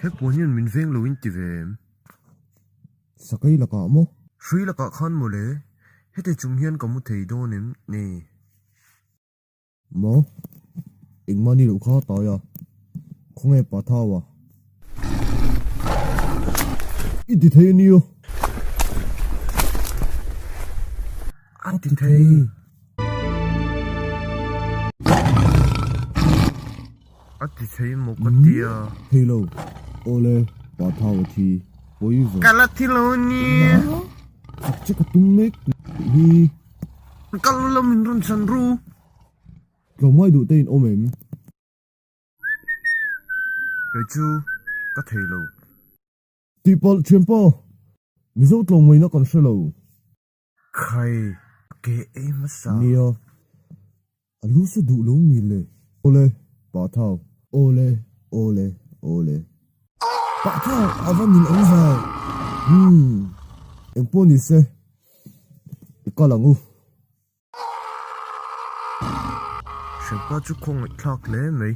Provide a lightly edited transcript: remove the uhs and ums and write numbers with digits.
He puan hian min veng lo in ti ve em? Sakei lakah maw? Hrui lakah khan mawle, heti chung hian ka mu thei dawn em ni? Maw? Engmah ni loh kha tawi a, khawnge pa thau a? I ti thei a nia. A ti thei. A ti thei maw ka ti a. Thei lo. Awle, pa thau a thi. Pawi ve. Ka la thi lo a nia. Chak che ka tum mek tih hi. Kal la min rawn chhan ru. Tlawmngai duh te in awm em? Kei chu ka thei lo. Tihpalh thianpa, Mizo tlawmngaihna kan hre lo. Khai, ke ei hmasa. Nia, a lu sa duh lo mi le. Awle, pa thau. Awle, awle, awle. Pa thau, a va min awm ve. Umm, engpawh ni se, i kal ang u. Hrenpa chu khawngaih thlak hle mai.